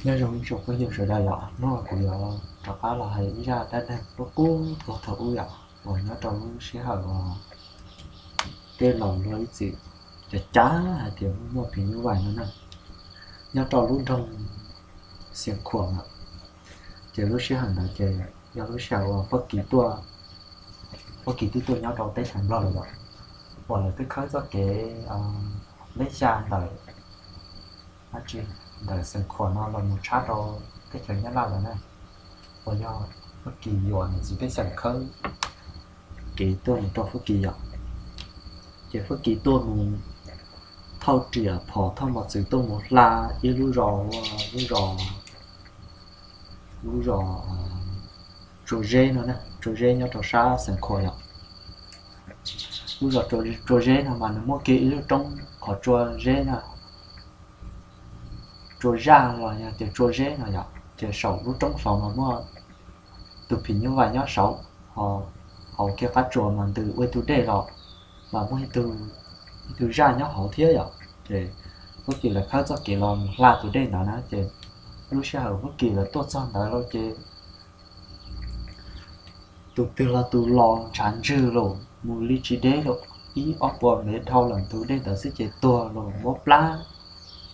Nyob zoo ib tsoom phooj ywg sawv daws yom, hnub no kuv yuav rov qab los hais ib zaj dab neeg qub qub uas thaum ub yom, uas nyob rau lub sij hawm uas tej laus luag ib txwm cav cav hais tias muaj phim nyuj vais no na, nyob rau lub nroog Xiav Khuam na. Ces lub sij hawm ntawd ces yog lub sij hawm uas Fab Kis tuaj, Fab Kis twb tuaj nyob rau teb chaws Nplog lawm yom, uas lawv twb khawb txoj kev neb xya ntawm, dab tsi, ntawm Xiav Khuam no los mus tshab rau teb chaws Nyab Laj lawm na, uas yog Fab Kis yuam niam txiv pej xeem khawb kev tuaj mus rau Fab Kis yom. Ces Fab Kis tuaj mus thauj riam phom thauj mos txwv tuaj mus hla ib lub zos, lub zos, lub zos Tsua Zeb no, Tsua Zeb nyob rau sab Xiav Khuam yom. Lub zos Tsua Zeb no mas nws muaj kiag ib lub roob qhov Tsua Zeb na, Tsua Zaj los yog tias Tsua Zeb no yom. Ces saum lub roob saud mas muaj tus phim nyuj vais nyob saud, ho hauv kiag qab tsuas mas ntws ua ib tug dej los, mas muaj ib tug zaj nyob hauv thiab yom. Ces Fab Kis lawv khawb txoj kev los mus hla tus dej ntawd na, ces lub sij hawm Fab Kis lawv tuaj txog ntawd lawm ces tus twg los tus los ntshav ntswg lawm mus li tsis deb lawm, ib ob puas mev dhau lawm tus dej ntawd xwb ces tuag lawm, mob plab,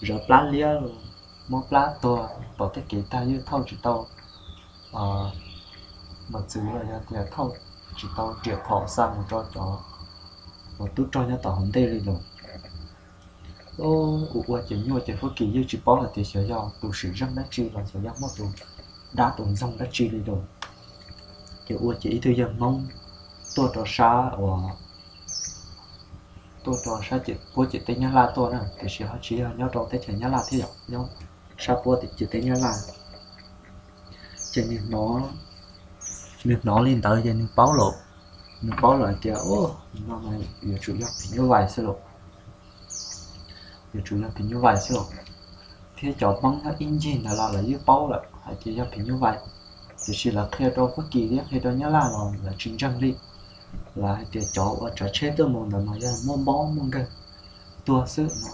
zawv plab liab lawm, mob plab tuag, tom tej kev tag ywj thauj tsis tau mos txwv los yog tias thauj tsis tau riam phom xa mus rau cov uas tub rog nyob tom hauv ntej li lawm. Ua ua ces nyuaj ces Fab Kis yeej tsis paub hais tias xyov yog tus sim zeej dab tsi los xyov yog muaj tus dab tus ntxoog dab tsi li lawm. Ces ua ces ib tug yawg Hmoob tuaj rau sab uas, tuaj rau sab puab ciam teb Nyab Laj tuaj na, tiam sis ho tsis yog nyob rau teb chaws Nyab Laj thiab yom, nyob sab puab ciam teb Nyab Laj. Ces nws hnov li ntawd ces nws paub lawm, nws paub lawm hais tias, o, no yuav tsum yog phim nyuj vais xwb lauj, yuav tsum yog phim nyuj vais xwb lauj. Thiab cov Hmoob nyob ib ncig ntawd los lawv yeej paub lawm hais tias yog phim nyuj vais, tiam sis lawv qhia rau Fab Kis thiab qhia rau Nyab Laj los lawv tsis ntseeg li. Lawv hais tias cov uas tsav tsheb tuaj mus ntawd mas yog muaj mob muaj nkeeg tuag xwb no,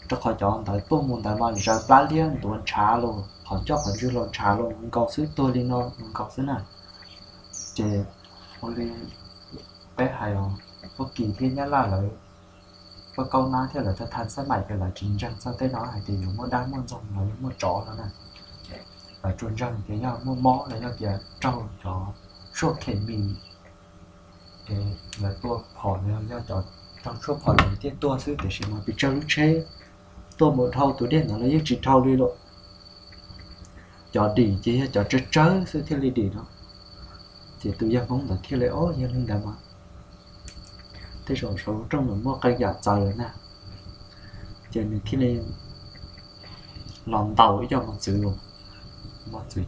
rau qhov cov ntawd tuaj mus ntawd mas zawv plab liab ntuav ntshav los, qhov ncauj qhov ntswg los ntshav los nkaus xwb, tuag li no nkaus xwb na. Ces ua li peb hais os, Fab Kis thiab Nyab Laj lawv pab kaub nab thiab lawv thaj thaj xab maim ces lawv tsis ntseeg txog tej no hais tias yuav muaj dab muaj ntxoog los yog muaj tsov no na. Lawv tsuas ntseeg tias yog muaj mob los yog tias raug cov tshuaj khes mis, lawv tua phom los yog cov raug tshuaj phom ces thiaj tuag xwb, tiam sis mas pes tsawg lub tsheb tuaj mus dhau tus dej ntawd los yeej tsis dhau li lawm. Cov dim ces yog cov tsawg tsawg xwb thiaj li dim no. Ces tus yawg Hmoob ntawd thiaj li, o, yog li ntawd mas tej zaum saum lub rooj ntawd muaj qee yam txawv lawm na. Ces nws thiaj li los ntaus ib co mos txwv, mos txwv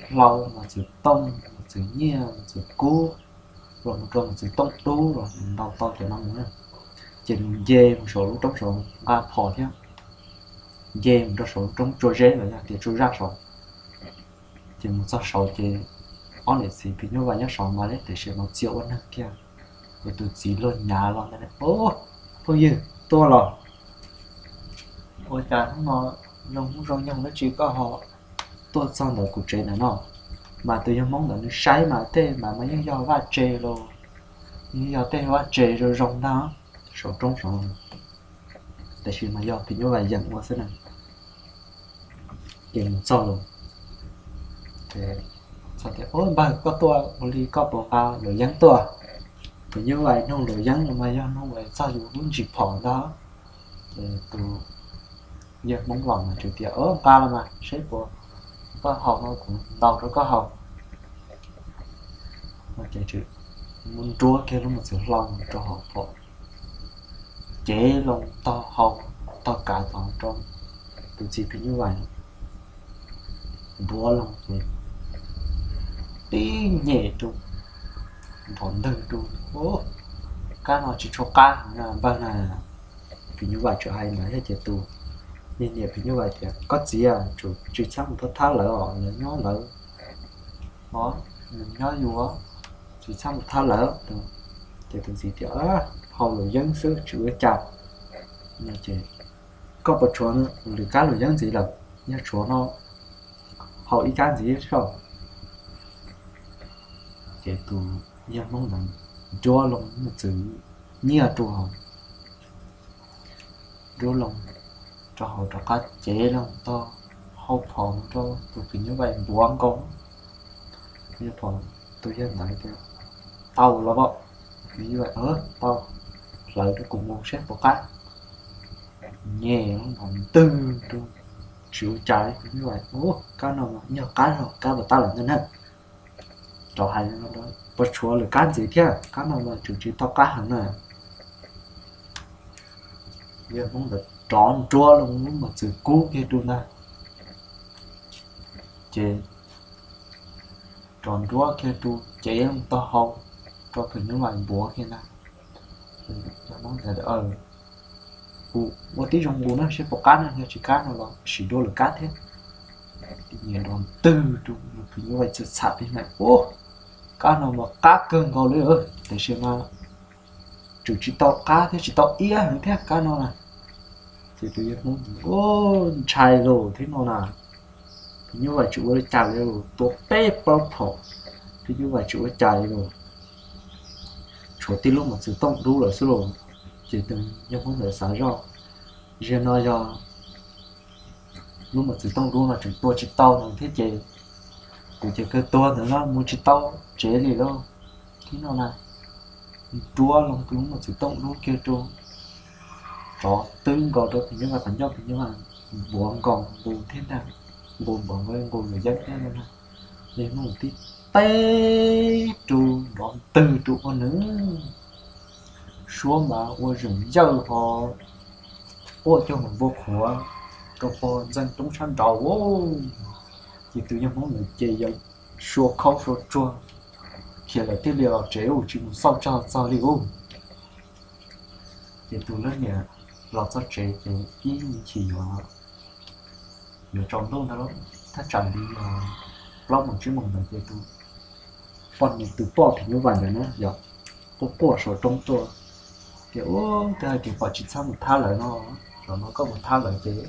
hlau, mos txwv tooj, mos txwv nyiaj, mos txwv kub, los mus rau mos txwv tooj tub los ntaus tau cov no mus na. Ces nws nce mus saum lub roob saud nqa phom thiab nce mus rau saum lub roob Tsua Zeb los yog tias Tsua Zaj saud. Ces mus txog saud ces ob niam txiv phim nyuj vais nyob saud mas leb tiam sis mas txia ua neeg kiag. Ces tus txiv luag nyav los ntawd, o, phooj ywg tuaj los, ua cas hnub no zoo hnub zoo nyoog dab tsi koj ho tuaj txog ntawm kuv tsev ntawm no? Mas tus yawg Hmoob ntawd nws saib mas tej mas mas yeej yog vaj tse los, yeej yog tej vaj tse zoo zoo ntag, saum roob saud, tiam sis mas yog phim nyuj vais yeem ua xwb na. Ces mus txog los, txog tias, o, npawg, koj tuaj ua li koj puas nqa luam yeeb tuaj? Phim nyuj vais nug luam yeeb los mas yog nug txog yus lub ntsis phom ntag. Ces tus yawg Hmoob Vaam mas tseem tias, o, nqa los mas seb puas, koj haus no kuv ntaus rau koj haus. Ces mus nruab kiag lub mos txwv hlau rau hauv phom, cev loo tog hau, tog kav tod rau tus txiv phim nyuj vais, nruab loo ces tib nyem rau, nrov ntwg rau. Kab no tsis tshua qab heev na npawg na. Phim nyuj vais tseem hais ntawd thiab ces tus niag niam phim nyuj vais tias, koj txiv, tsum tsis txhob mus thab thab lawv os, lawv nyob lawv, o, nws nyob yus, tsis txhob mus thab lawv. Ces tus txiv tias, haus luam yeeb xwb tsis ua cas. Ces koj puas tshuav lwm kab luam yeeb ntxiv lawm? yog tshuav no haus ib kab ntxiv saib. Ces tus yawg Hmoob ntawd nruab loo mus txwv nyiaj rau hauv, nruab loo rau hauv rov qab cev loo tog hau phom rau tus phim nyuj vais npuav nkaus. Yog phom, tus yawg ntawd tias, tau los as, phim nyuj vais, tau, hlawv rau kuv mus saib puas qab. Nyem ntws rau, tsis ua cas li, phim nyuj vais, ub, kab no mas yog qab zog, kab puas tab lawm ntag na. Rov hais, puas tshuav lwm kab ntxiv thiab, kab no mas tseem tsis tau qab heev na. Yawg Hmoob ntawd rov nruab loo lub mos txwv kub kiag rau ntag, ces rov nruab kiag rau cev loo tog hau rau phim nyuj vais npuav kiag ntag. Yawg Hmoob ntawd, kuv ua tib zoo nqus na saib puas qab na, yog tsis qab no los sim dua lwm kab thiab. Nyem nrov ntws rau, phim nyuj vais txawm txham pes hais, ub, kab no mas qab kawg nkaus li, tiam sis mas tseem tsis tau qab thiab tsis tau iab heev thiab kab no na. Ces tus yawg Hmoob, ub, ntshai lauj thiab no na, phim nyuj vais tsis ua li cas li, tua peb plaub phom, phim nyuj vais tsis ua cas li lauj, tshuav tib lub mos txwv tooj dub lawm xwb lauj. Ces tus yawg Hmoob ntawd xav zoj, zaum no yog lub mos txwv tooj dub no tseem tua tsis tau ntawd thiab ces kuv ces kawg tuag ntawd no mus tsis tau tsev li lauj thiab no na. Nruab loo lub mos txwv tooj dub kiag rau, rov twb nkaus rau phim nyuj vais qhov ncauj, phim nyuj vais npuav nkaus nqus thiab ntag, nqus npuav nkaus nqus luam yeeb thiab no na. Yawg Hmoob tib teb rau nrov ntws rau ua nws suab mas ua zeem yawj ho quaj cuag mus npua qhuav rau pog ntxeeg roob sab nraud. Ces tus yawg Hmoob ntawd ces yawg sua khaub sua tsuag khiav lawm thiaj li los tsev, tsis mus xauj tsaug txog li ub. Ces tus leej niam los txog tsev ces ib me chim yuav, yuav tsaus ntuj ntag lauj, thaj tsam li plaub moos tsib moos ntawd ces tus poj niam, tus poj phim nyuj vais ntawd na yog quaj quaj saum roob tuaj tias, ub, twb hais tias kom tsis txhob mus thab lawv no, zaum no koj mus thab lawv ces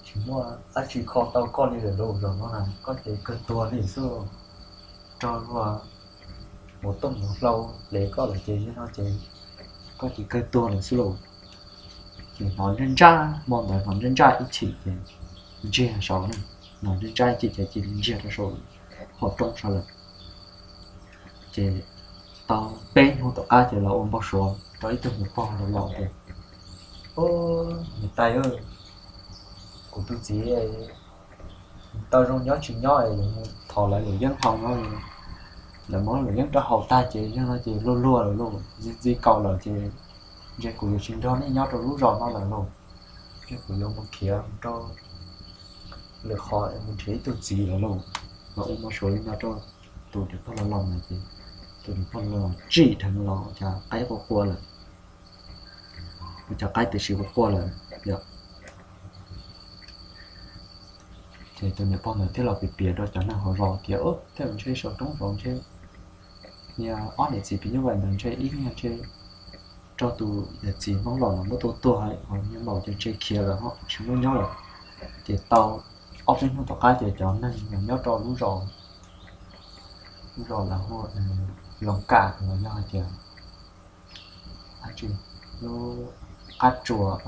tsis muaj dab tsi kho tau koj li lawm lauj, zaum no na koj ces kawg tuag li xwb lauj. Raug luag mus tooj mus hlau hle koj lawm ces yog no ces koj ces kawg tuag lawm xwb lauj. Ces hnov ntsaj ntsaj, hmo ntawd hnov ntsaj ntsaj ib chim ces ntsiag saud na, hnov ntsaj ntsaj ib chim ces cia li ntsiag rau saum hauv roob saud lawm. Ces tau peb hnub tom qab ces los ua npau suav rau ib tug niam pog laus laus tias, niam tais, kuv tus txiv tau zoo nyob tsis nyob es thov lawv luam yeeb haus no, lawv muab luam yeeb rau haus tag ces yog no ces luag luag lawm lauj, ntxi ntxi kaus lawm ces ntshe kuv yuav tsis nrog nej nyob rau lub zos no lawm lauj, ces kuv yuav mus khiav mus rau lwm qhov mus nrhiav ib tug txiv lawm lauj. Los ua npau suav li no rau tus niam pog laus laus no ces tus niam pog laus laus tsim dheev los ua cas qaib quaj quaj lawm, ua cas qaib tiam sis quaj quaj lawm yom. Ces tus niam pog ntawd thiaj los piav piav rau cov neeg hauv zos tias, tej zaum ntshe saum roob zos ntshe niag ob niam txiv phim nyuj vais ntawd ntshe ib niag ntshe raug tus yawm txiv Hmoob laus no muab tua tuag, ho niag maum ces ntshe khiav lawm ho tsis muaj nyob lawm. Ces tau ob peb hnub tom qab ces cov neeg uas nyob rau lub zos, lub zos lawv hu Loos Kam los yog hais tias lub qab tsuas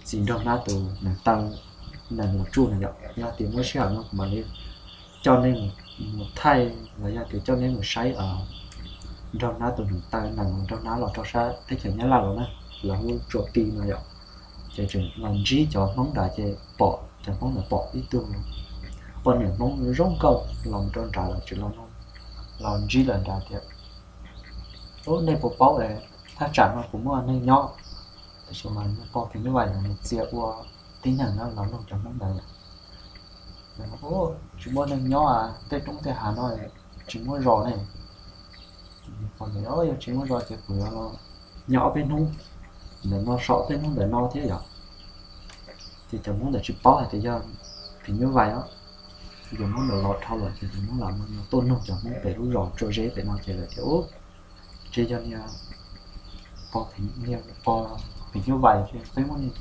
txiv nraug nab tus nees taw, nees los tsuj no yom, yog tias muaj sij hawm no kuv mam li coj nej mus thaij los yog tias coj nej mus saib nraug nab tus nees taw, nees nraug nab los rau sab teb chaws Nyab Laj los na, lawv hu Tsuas Ti no yom. Ces tseem los ntsib cov Hmoob nrad ces pom, cov Hmoob ntawd pom ib tug poj niam Hmoob zoo nkauj los mus rau nrad lawm, tseem los, los ntsib lawv nrad tias, ub, nej puas paub es thaj tsam no puas muaj neeg nyob? Tab sis mas niag pog phim nyuj vais ntawd nws txia ua tib neeg na, los nug cov Hmoob ntawd, tsis muaj neeg nyob, tej roob tej hav no tsis muaj zos ne. Yog tsis muaj zos ces kuv yuav los nyob ob peb hnub ntawm no, so ob peb hnub ntawm no thiab yom. Ces cov Hmoob ntawd tsis paub hais tias yog phim nyuj vais os. Ces cov Hmoob ntawd los dhau lawm ces cov Hmoob los tuaj nug cov Hmoob pem lub zos Tsuas Zeb pem no ces lawv tias, ub, ntshe yog niag pog, niag pog phim nyuj vais, peb muab niag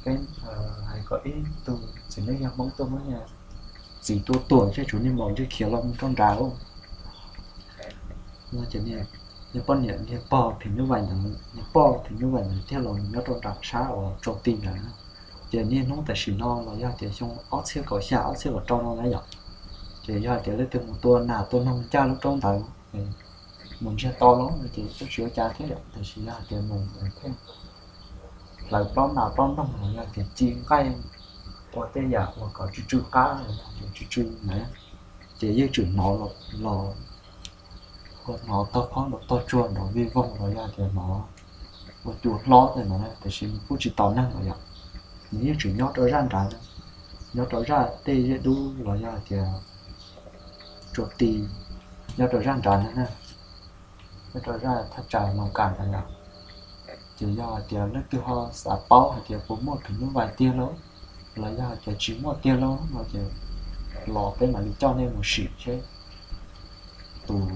Peb hais kom ib tug txiv neej yog Hmoob tuaj muab niag txiv tua tuag, tshuav niag maum ntsej khiav los mus rau nrad lawm. No ces niag poj niam, niag pog phim nyuj vais ntawd, niag poj phim nyuj vais ntawd thiaj los nyob rau nram sab uas tsau ti ntawd. Ces niaj hnub tam sim no los yog tias xyoo ob txhiab kaum xya ob txhiab kaum rau no na yom, ces yog hais tias leej twg mus tua nas tua noog ncaj lub roob ntawd, mus ntsiag to los no ces twb tsis ua cas thiab yom. Tab sis yog hais tias mus pheej hlawv plaub nas plaub noog los yog tias ci nqaij, ua tej yam uas kom tsw tsw qab, tsw tsw na, ces yeej tseem hnov los, hnov tog phob nrov tog tsuag nrov vij voog los yog tias hnov ua cua hlob tej no, tiam sis nws kuj tsis tom neeg los yom. Nws yeej tseem nyob rau zaj nrad, nyob rau zaj tej zej dub los yog tias tsau ti, nyob rau zaj nrad na, nyob rau zaj thaj tsam Moos Kam ntawd yom. Ces yog hais tias leej twg ho xav paub hais tias puas muaj phim nyuj vais tiag lauj, los yog hais tias tsis muaj tiag lauj no ces los peb mam li coj nej mus sim seb tus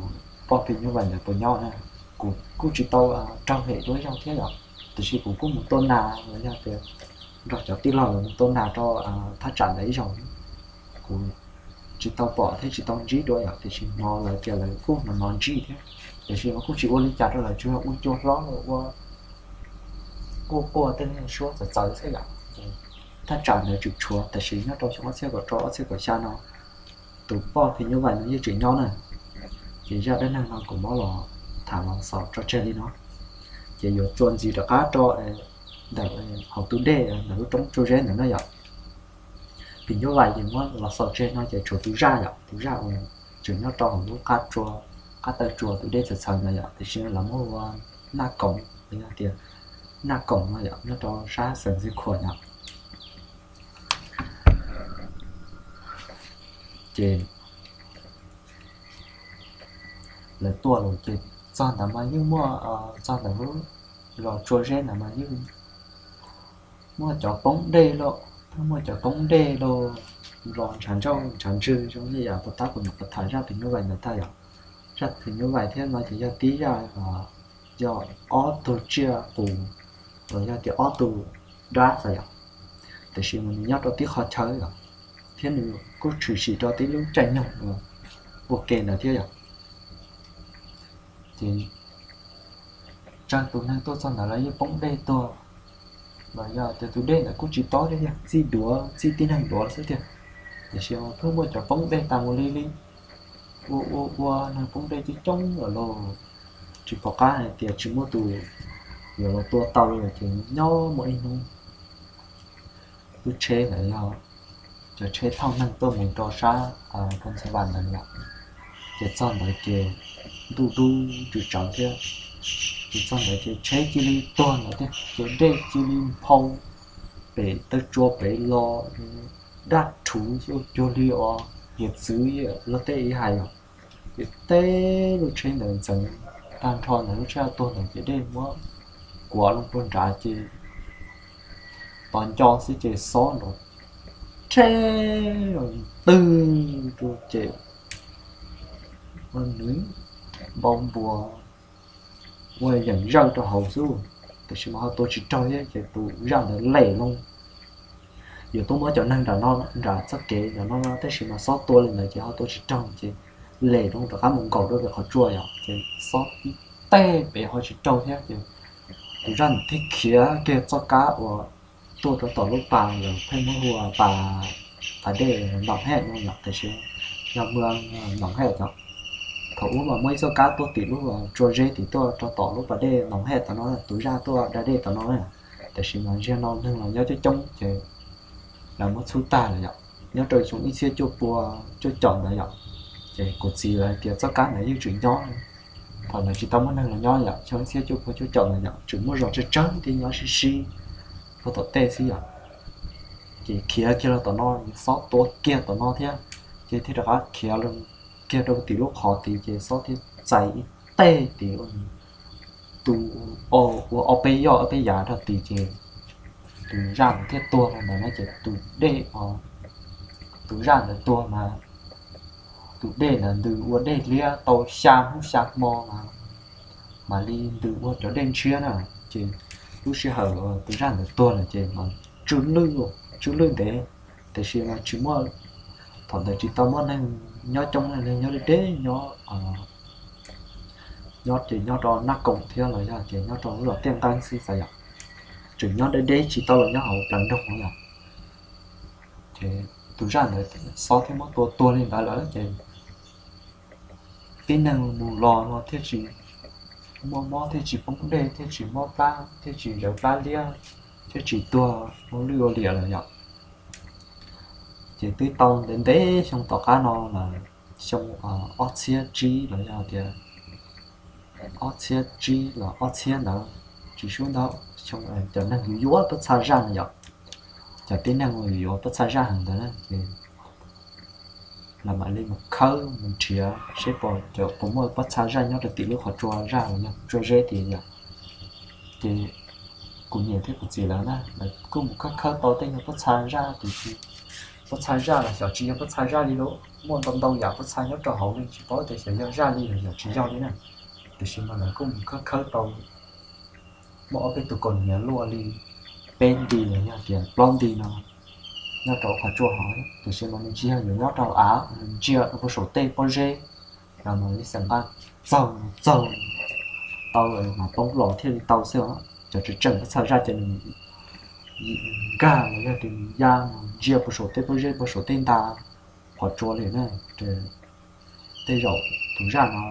poj phim nyuj vais ntawd puas nyob na. Kuv kuj tsis tau raug hem dua ib zaug thiab yom, tiam sis kuv kuj mus tua nas los yog tias nrog cov tij laug lawv mus tua nas rau thaj tsam ntawd ib zaug. Kuv tsis tau pom thiab tsis tau ntsib dua yom, tiam sis hnov lawv tias lawv kuj hnov hnov ntsig thiab, tiam sis mas kuj tsis ua li cas rau lawv, tsuas yog ua cua hlob los ua quaj quaj tej niag suab txawv txawv xwb yom. Thaj tsam ntawd tseem tshuav, tiam sis nyob rau xyoo ob txhiab kaum rau ob txhiab kaum xya no tus poj phim nyuj vais no yeej tseem nyob na. Ces zaj dab neeg no kuv muab los tham los xaus tso tseg li no, ces yuav txuas ntxiv rov qab rau ntawm hauv tus dej ntawm lub roob Tsua Zeb ntawd na yom. Phim nyuj vais ces muab los xaus tseg no ces tshuav tus zaj yom, tus zaj uas tseem nyob rau hauv lub qab tsua, qab taw tsua tus dej txhawv txhawv ntawd yom, tiam sis lawv muab hu ua Naj Koom los yog tias Naj Koom no yom, nyob rau sab xeev Xwm Khuam yom. Ces lawv tuaj los ces txog ntawd mas yeej muaj, txog ntawm lub zos Tsua Zeb ntawd mas yeej muaj cov poob dej los, pheej muaj cov poob dej los los ntshav ntsauj ntshav ntswg zoo li yam puag ta kuv nyuam qhuav tham zaj phim nyuj vais ntawd tag yom. Zaj phim nyuj vais thiab no ces yog tib zaj, yog ob tug tsiaj qus los yog tias ob tug dab xav yom, tiam sis mas nws nyob rau tib qho chaw yom, thiab nws kuj tshwm sim rau tib lub caij nyoog ua ke ntawd thiab yom. Ces tsawg tus neeg tuaj txog ntawd los yeej poob dej tuag, los yog tias tus dej ntawd kuj tsis tob thiab, yog txij duav txij tib neeg duav xwb tiag, tiam sis pheej muaj cov poob dej tas mus li li, ua ua ua neeg poob dej coob coob lawm lauj. Tsis pom qab hais tias tsis muaj tus yuav los tua tau li lawm ces nyob muaj ib hnub lub tsheb ntawd yog cov tsheb thauj neeg tuaj mus rau sab Phoos Xas Vas ntawd yom, ces txog ntawd ces ntuj dub tswv tsawv thiab, ces txog ntawd ces tsheb cia li tuag ntawd thiab, ces dej cia li nphau pem taw tsua pem los, daj rhuv cuag li os hiav txwv los tej ib hais os. Ces teb lub tsheb ntawd ntxeev tag nrho ntawd, lub tsheb tuag ntawd ces dej muab kuav loo rau nrad ces tos nco xwb ces xob nrov rhe los twg rau ces ua nws npau npua ua yeem zawj rau hauv xwb, tiam sis mas ho tua tsis raug thiab ces tus zaj ntawd lem loo. Yuav tuaj muab cov neeg nram no, nram txoj kev nram no no, tab sis mas xob tua li ntawd ces ho tua tsis raug ces lem loo rov qab mus nkaum rau pem qhov tsua yom, ces xob tib teg pem ho tsis raug thiab ces tus zaj ntawd thiaj khiav kiag txoj kab uas tuaj rau tom lub pas lawv pheej muab hu ua pas, pas dej Noom Hej no yom, tiam sis yog muaj Noom Hej os. Thaum ub mas muaj ib txoj kab tuaj tim lub Tsua Zeb tim tuaj rau tom lub pas dej Noom Hej tom no, tus zaj tuaj da dej tom no na. Tiam sis mas zaum no neeg los nyob coob coob ces lawv muab txhub tag lawm yom, nyob rau xyoo ib txhiab cuaj pua cuaj caum ntawd yom. Ces kuv txiv lawv hais tias txoj kab ntawd yeej tseem nyob, thaum ntawd tsis tau muaj neeg los nyob yom, xyoo ib txhiab cuaj pua cuaj caum ntawd yom, tseem muaj zos tsawg tsawg thiab nyob sib sib puag tom tej xwb yom. Ces khiav kiag los tom no, xob tua kiag tom no thiab, ces thiaj rov qab khiav los kiag rau tim lub qhov tid ces xob thiaj txais ib teg tim tus ua ob peb yoj ob peb yav rau tid ces tus zaj ntawd thiaj tuag ntawd na. Ces tus dej, tus zaj ntawd tuag mas tus dej ntawd ntws ua dej liab tau xya hnub xya hmo mas mam li ntws ua cov dej ntshiab na. Ces lub sij hawm tus zaj ntawd tuag lawm ces mas tsw lwj, tsw lwj ntev, tiam sis mas tsis muaj, thaum ntawd tsis tau muaj neeg nyob coob, neeg nyob deb deb, nyob, nyob ces nyob rau Naj Koom thiab los yog tias nyob rau lub zos Tiaj Nqeeb xwb xav yom. Tseem nyob deb deb tsis tau los nyob hauv plawv nroog yom. Ces tus zaj ntawd xob thiab muab tua tuag li ntawd lawm ces tib neeg mus los no thiaj tsis muaj mob, thiaj tsis poob dej, thiaj tsis mob plab, thiaj tsis zawv plab liab, thiaj tsis tuag ua lwj ua liam lawm yom. Ces twb tau ntev ntev xyoo tom qab no lawm, xyoo ob txhiab tsib los yog tias ob txhiab tsib los ob txhiab ntawd, tsis sub ntau, xyoo cov neeg yuav yuav pob txha zaj na yom. Cov tib neeg uas yuav yuav pob txha zaj heev ntawd na ces lawv mam li mus khawb mus nrhiav seb puas, cov puas muaj pob txha zaj nyob rau tim lub qhov tsua zaj los yog tsua zeb tias yom. Ces kuv niam thiab kuv txiv lawv na, lawv kuj mus khawb khawb tau tej nyuag pob txha zaj tiam sis pob txha zaj los xyov tsis yog pob txha zaj li lauj, muaj ntau ntau yam pob txha nyob rau hauv li tsis paub tias xyov yog zaj li los xyov tsis yog li na. Tiam sis mas lawv kuj mus khawb khawb tau muaj ob peb tus kaus hniav luaj li peb nti los yog tias plaub nti no nyob rau qhov tsua hauv, tiam sis mas nws tsis yog yuav nyob rau av, nws ntsia rau puag saum tej pob zeb, los mus li xeem nqa txaug txaug tau mas poob los thiaj li tau xwb os. Cov tseem tseem pob txha zaj ces nws nkag los yog tias nws ya mus ntsia puag saum tej pob zeb puag saum tej nta qhov tsua li na. Tej zaum tus zaj no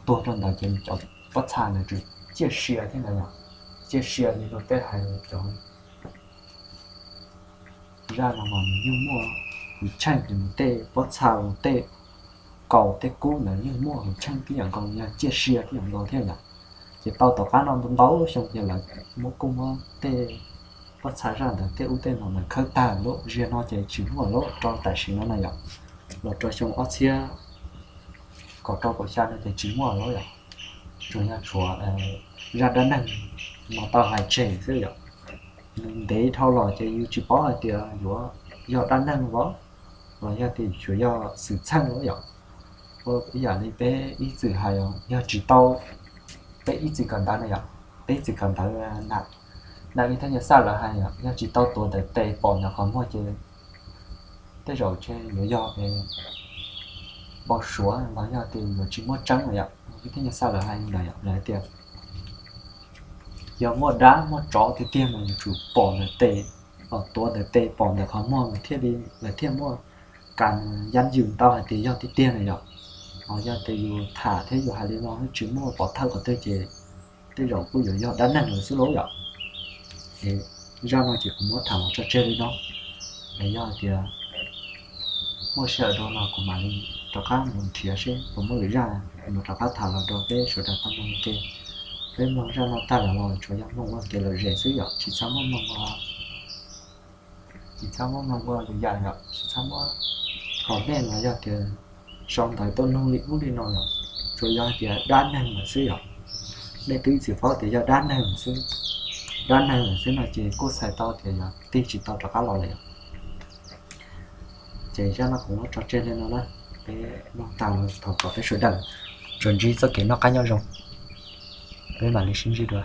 tuag rau ntawd ces nws cov pob txha ntawd tseem ciaj sia thiab ntawd yom. Ciaj sia li luag tej hais cov zaj no mas nws yeej muaj hwv tsheej, ces nws tej pob txha tej kaus tej kub ntawd yeej muaj hwv tsheej tib yam nkaus, yog ciaj sia tib yam nkaus thiab yom. Ces tau tom qab no ntau ntau xyoo ces lawv muab kuj muab tej pob txha zaj ntawd tej ub tej no lawv khawb tag lawm, ziag no ces tsis muaj lawm rau tam sim no na yom. Los rau xyoo ob txhiab kaum rau kaum xya no ces tsis muaj lawm yom. Tsuas yog tshuav zaj dab neeg no tau hais tseg xwb yom. Ntev dhau los ces yus tsis paub hais tias yuav yog dab neeg los, los yog tias tsuas yog xwm txheej lawm yom. Ua ib yam li peb ib txwm hais os, yog tsis tau, peb ib txwm kawm ntawv na yom, peb ib txwm kawm ntawv na, ib thaj nyaj xaj lawv hais yog tsis tau tuav ntawm tes pom ntawm qhov muag ces tej zaum tshe yuav yog npau suav los yog tias yuav tsis muaj tseeb lawm yom. Ib thaj nyaj xaj lawv hais li ntawd yom, lawv hais tias yog muaj dab muaj tsov tiag tiag mas yuav tsum pom ntawm tes, tuav ntawm tes pom ntawm qhov muag mas thiaj li lawv thiaj muaj kas yab yws tau hais tias yog tiag tiag na yom. Ho yog tias yus tham thiab yus hais li no tsis muaj pov thawj qhov twg ces tej zaum kuj yuav yog dab neeg lawm xwb lauj yom. Es zaj no ces kuv muab tham los tso tseg li no, es yog tias muaj sij hawm dua no kuv mam li rov qab mus nrhiav seb puas muaj lwm zaj, kuv mam rov qab tham los rau peb sawv daws tau mloog ua ke. Peb mloog zaj no tag lawm los tsuas yog mloog ua kev lom zem xwb yom, tsis txhob muab mloog ua, tsis txhob muab mloog ua lwm yam yom, tsis txhob muab comment los yog tias sau ntawv tuaj nug li ub li no yom. Tsuas yog hais tias dab neeg lawm xwb yom. Nej twb ib txwm paub tias yog dab neeg lawm xwb, dab neeg lawm xwb no ces kuj txhais tau tias yog tig tsis tau rov qab los lawm yom. Ces zaj no kuv muab tso tseg li no na, peb mloog tag los thov kom peb sawv daws tsuas ntsib txoj kev noj qab nyob zoo, peb mam li sib ntsib dua.